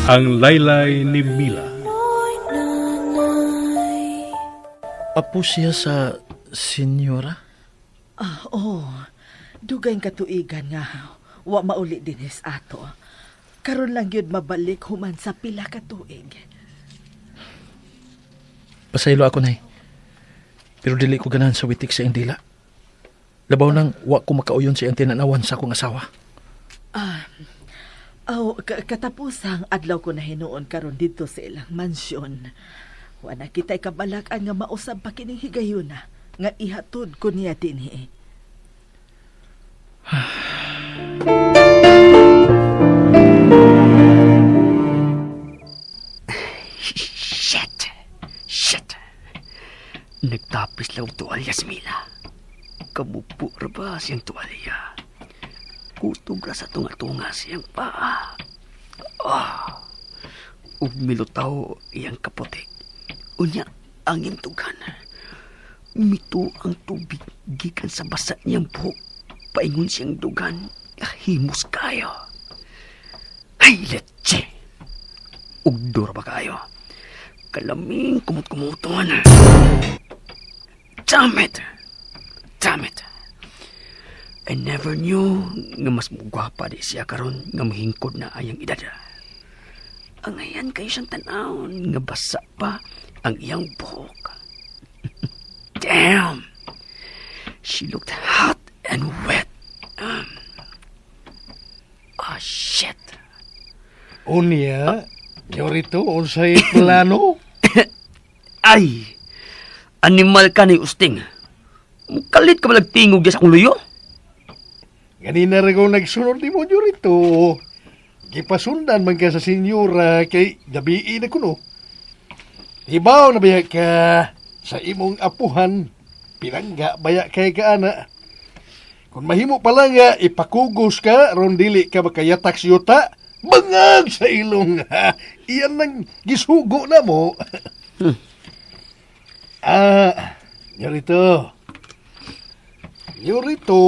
Ang laylay ni Mila. Apo siya sa senyora? Ah, oh. Dugay katuigan nga wa mauli dinhi sa ato. Karon lang gyud mabalik human sa pila ka tuig. Pasaylo ako, Nay. Pero dili ko ganahan sa witik sa iyang dila. Labaw nang wa ko makauyon sa iyang tinanawan sa akong asawa. Aw, katapusang adlaw ko na hinuon karon didto sa ilang mansyon. Wa na kita'y kabalak-an nga mausab pa kining higayuna nga ihatod ko niya dinhi. Shit! Shit! Nagtapis lang og tuwalya si Mila. Kabupo ra ba siyang tuwalya? Kutog ra sa tunga-tunga siyang paa. Ah! Ug milutaw iyang kapote. Unya, ang iyang tugan. Mito ang tubig gikan sa basa niyang buhok. Paingon siyang dugan. Himos kayo. Ay, leche! Ugdor ba kayo? Kalaming kumot-kumuton. Damn it! Damn it! I never knew nga mas mugwapa di siya karon nga mahingkod na ayang edad. Ang ayan kayo siyang tanawon nga basa pa ang iyang buhok. Damn! She looked hot and wet. Ah, shit. Unya, Nyorito, unsay plano? Ay! Animal ka ni Usting. Kalit ka malagtingog sa akong luyo. Ganina ra ko nagsunod ni mo, Nyorito. Gipasundan man ka sa senyora kay gabii na kuno. Ibaw na baya ka sa imong apuhan, pinangga baya kay ka ana. Kung mahimo pa lang nga ipakugos ka ron dili ka makayatak yuta, bangag sa ilong. Iyan nang gisugo na mo. Ah, Nyorito. Nyorito.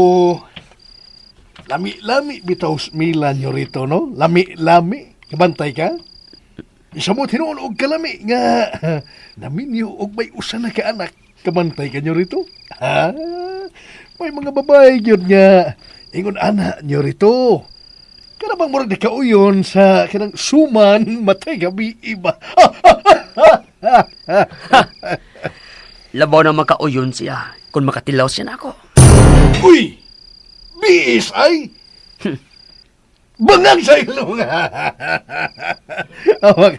Lami-lami bitaw Mila, Nyorito, no? Lami-lami. Kabantay ka? Isa mo tinuon og kalami nga naminyo og may usa na ka anak. Kabantay ka, Nyorito? Ah, may mga babae gyud nga ingon ana, Nyorito. Kana bang murag kauyon sa kanang suman matay gabi iba. Labaw na makauyon siya kung makatilaw siya nako. Uy! Biis ay! Bangag sa ilong! Awag,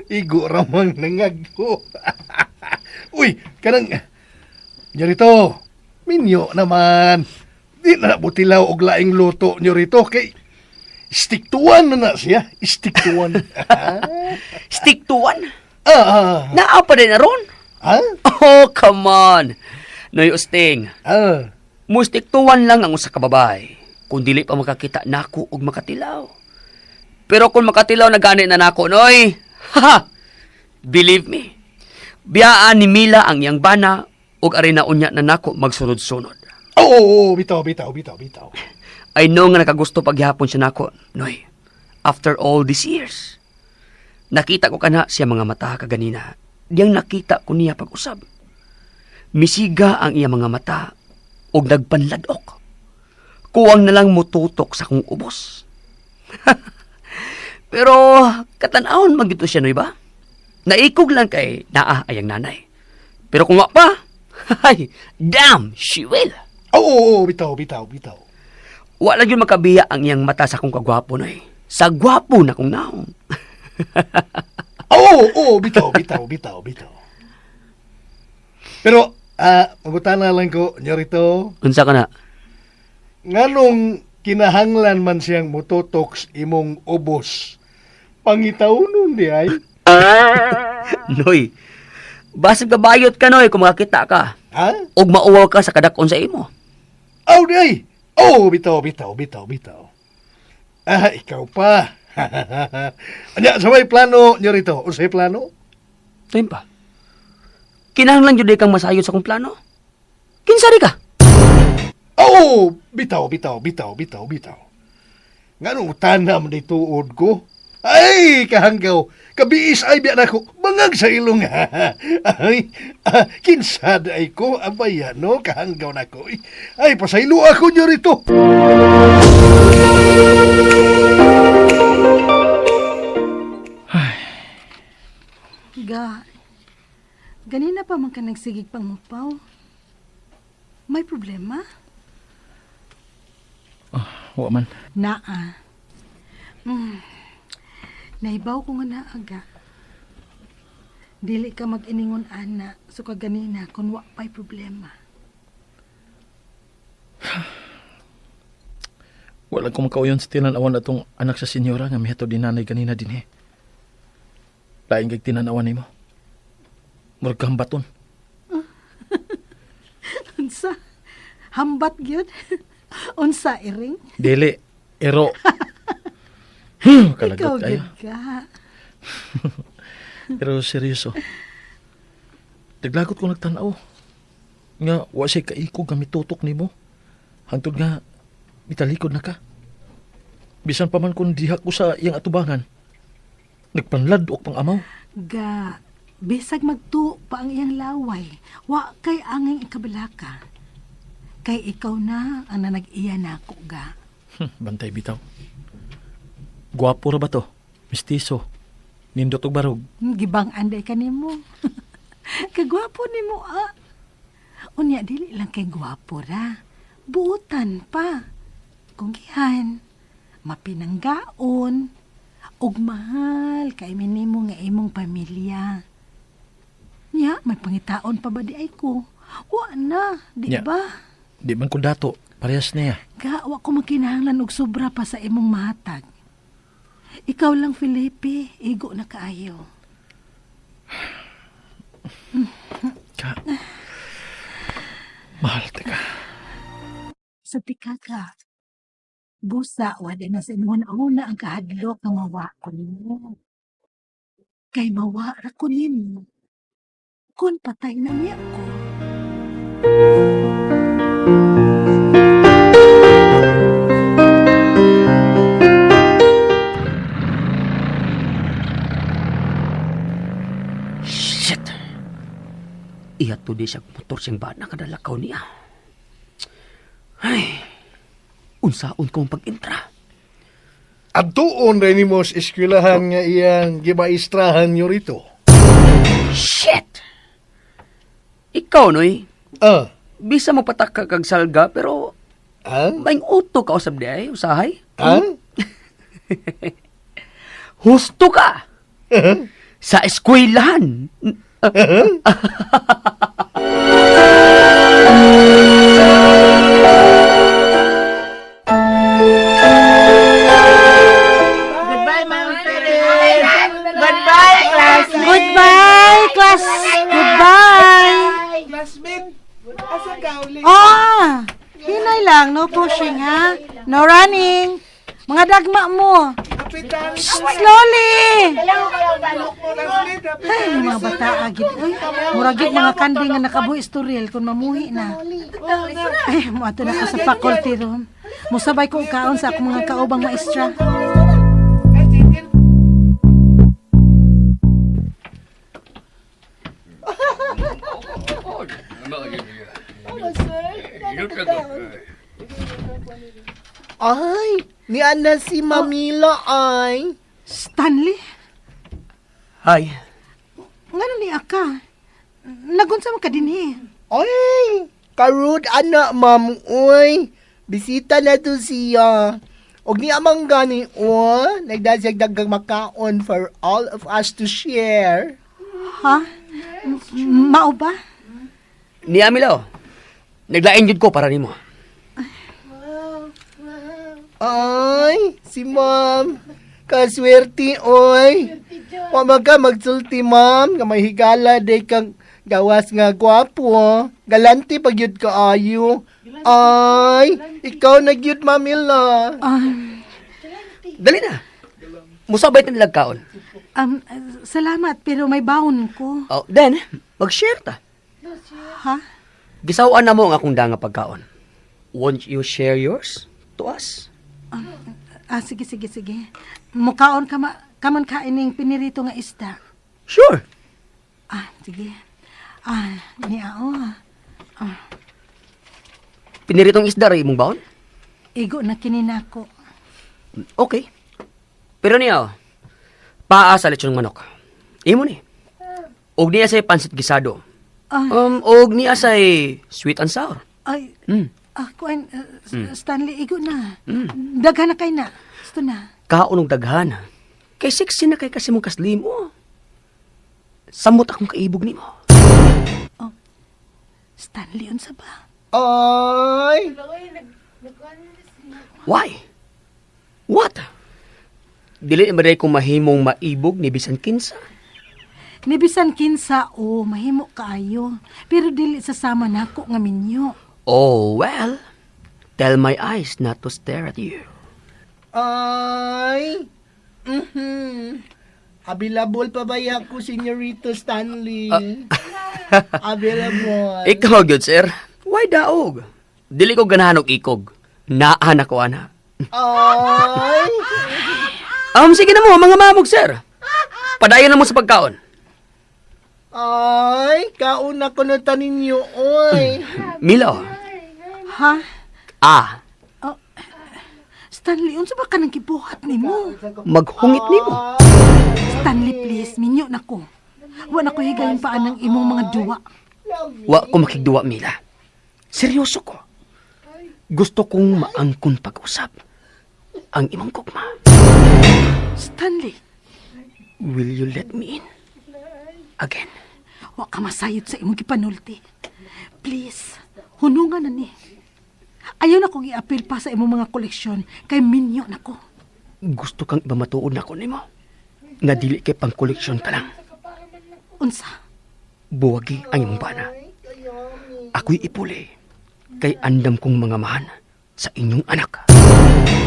igo ramang nangagko. Uy, kanang, Nyorito, minyo naman. Di na butilaw og laing luto, Nyorito, kay stick to one na na siya. Stick to one. Stick to one. Ah, ah, Naa pa din na ron. ah, Oh, come on. Noy Usting, ah. mo stick to one lang ang usa ka babae. Kung dili pa makakita nako og makatilaw. Pero kung makatilaw na gani na nako, Noy. Ha! Believe me. Biyaan ni Mila ang iyang bana ug ari na unya na nako magsunod-sunod. Oo, oh, oh, bitaw, bitaw, bitaw, bitaw. I know nga nakagusto paghapon siya nako, Noy. After all these years. Nakita ko kana siya mga mata kaganina. Diyang nakita ko niya pag-usab. Misiga ang iya mga mata ug nagpanladok. Kuwang na lang mututok sa kong ubos. Pero katanawon man gito siya, Noy ba? Naikog lang kay naa ayang nanay. Pero kung wa pa, ay, damn, she will. Oo, oh, oh, bitaw, bitaw, bitaw. Wala yun makabiya ang iyang mata sa akong kagwapo, Noy. Sa gwapo na kong naong. Oo, oo, bitaw, bitaw, bitaw, bitaw. Pero, mangutana lang ko, Nyorito, Unsa ka na? nganong kinahanglan man siyang mututok imong ubos? Pangitaw nun di ay? Noy, basig kabayot ka, Noy, kung makakita ka. Ha? Og mauwaw ka sa kadakon sa imo. Aw di ay! Oo, bitaw, bitaw, bitaw, bitaw. Ah, ikaw pa. Anya, sa may plano, Nyorito? Unsay plano? Tayo pa. Kinahanglan jud kang masayod sa akong plano. Kinsa ri ka? Oo, bitaw, bitaw, bitaw, bitaw, bitaw. Nganong tanam ni tuod ko? Ay, kahanggaw. Kabiis ay biya nako. Bangag sa ilong. Ay, kinsad ay ko. Abay, no? Kahanggaw nako. Ay, pasaylo ako nyo rito. Ga, ganina pa man ka nagsigig pang mupaw. May problema? Wa man. Naa. Naibaw ko nga naa, ga. Dili ka mag-iningon ana, so ka ganina kung wa pa'y problema. Wala ko makauyon sa tinanawan atong anak sa senyora nga mihatod ni nanay ganina dinhi. Lain kay tinanawan nimo. Murag kahambaton. Unsa? Hambat gyud? Unsa iring? Dili, ero. Ikaw Kalagot kayo. gyud ka. Pero seryoso. Taglagot ko nagtanaw. Nga, wa siya kaikog nga mitutok nimo. Hangtod nga, mitalikod na ka. Bisan pa man kung diha ko sa iyang atubangan. Nagpanlad og pang-amaw. Ga, bisag magtuo pa ang iyang laway, wa kay angay ikabalaka. Kay ikaw na ang nanag-iya nako ga. Bantay bitaw. Gwapo ra ba to? Mistiso. Nindot og barog. Gibang anday ka nimo. Kagwapo nimo ah. Unya dili lang kay gwapo ra. Buotan pa. Kunggihan, mapinanggaon, ug mahal kay minimo nga imong pamilya. Nya, may pangitaon pa ba di ay ko? Wa na, di Nya. ba? Di man ko dato. Parehas niya. Ga, wa ko makinahanglan og sobra pa sa imong mahatag. Ikaw lang, Felipe, igo na kaayo. Ka. Mahal te ka. Sa tikaka. Busa, wala na sa imong una ang kahadlok nga mawa ko nimo. Kay mawa ra ko nimo. Kun patay na niya ko. Shit! Ihatod di siya motor siyang bana kadalakaw niya. Ay, unsaon ko ang pag-intra. Adtuon rin nimo sa eskwelahan nga iyang gimaistrahan nyo rito. Shit! Ikaw, Noy, Ah, bisa magpatak ka kag salga, pero ah, maing uto ka usab di ay, usahay. ah? Husto ka! Sa eskwelahan! Goodbye, Ma'am Perez. Goodbye, class. Goodbye, class! Goodbye! Classmate, asa ka uli? Oh! Hinay lang, no pushing ha? No running! Mga dagma mo! Kapitan, Slowly! classmate, Ay, mga bata agid. Uy, muragid mga kanding nga nakabuhi istoril kung mamuhi na. Ay, muadto na ko sa faculty room. Musabay ko og kaon sa akong mga kaubang maestra. Ay, ni Ana si Mamila ay. Stanley, Hi. ngano ni aka? Nagunsa man ka dinhi? Ay, karud ana ma'am uy. Bisita na to siya. Og ni amang gani o, nagdasig dagang makaon for all of us to share. Ha? Mao ba? Ni Amilaw, naglain jud ko para nimo. Ay, si ma'am. Kaswerte, oy. Wa man ka magsulti, ma'am. Nga may higala, day kang gawas nga gwapo. Galante pag yun kaayo. Ay, ikaw na gyud, mamila. Dali na. Musabay ta nilag kaon. Salamat pero may baon ko. Oh, then, mag-share ta. Ha? Gisawaan na mo ang akong danga pagkaon. Won't you share yours to us? Ah, sige, sige, sige. Mukaon ka ma... Come on kain ning pinirito nga isda. Sure. Ah, sige. Ah, niya oh. Piniritong isda ra imong baon? Igo na kini nako. Okay. Pero niya, oh, paa sa lechon manok. Imo ni. Og niya say pansit gisado. Ah. Og niya say sweet and sour. Ay, ah, kuan, Stanley, igo na. Daghan na kay na. Gusto na. Kaon og daghan. Kay sexy na kay kasi mong kaslim mo. Samot akong kaibog nimo. Stanley, unsa ba? Ay! Why? What? Dili man kung mahimong maibog ni bisan kinsa. Ni bisan kinsa, o, mahimo kaayo. Pero dili sa sama nako nga minyo. Oh, well. Tell my eyes not to stare at you. Ay! Mhm. Available pa ba ako, Senyorito Stanley? Available. Ikaw, good sir. Why daog? Dili ko ganahan og ikog. Naan ako, ana. Ay! Sige na mo, mga mamog, sir. Padayon na mo sa pagkaon. Ay! Kauna ko na tanin ninyo, oy. Milo. Ha? Ah, Oh, Stanley, unsa ba ka nang gibuhat nimo? Maghungit nimo. Stanley, please, minyo na ko. Wa na ko higayon pa ang imong mga duwa. Wa ko makigduwa, Mila. Seryoso ko. Gusto kong maangkon pag-usap ang imong gugma. Stanley, Will you let me in? Again. wa ka masayod sa imong gipanulti. Please, hunungan na ni. Ayaw na kong i-appeal pa sa imong mga koleksyon kay minyo na ko. Gusto kang ibamatuod nako nimo. Nga dili kay pang koleksyon ka lang. Unsa? Buwagi ang imong bana. Ako'y ipuli kay andam kong mga mahan sa inyong anak.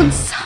Unsa?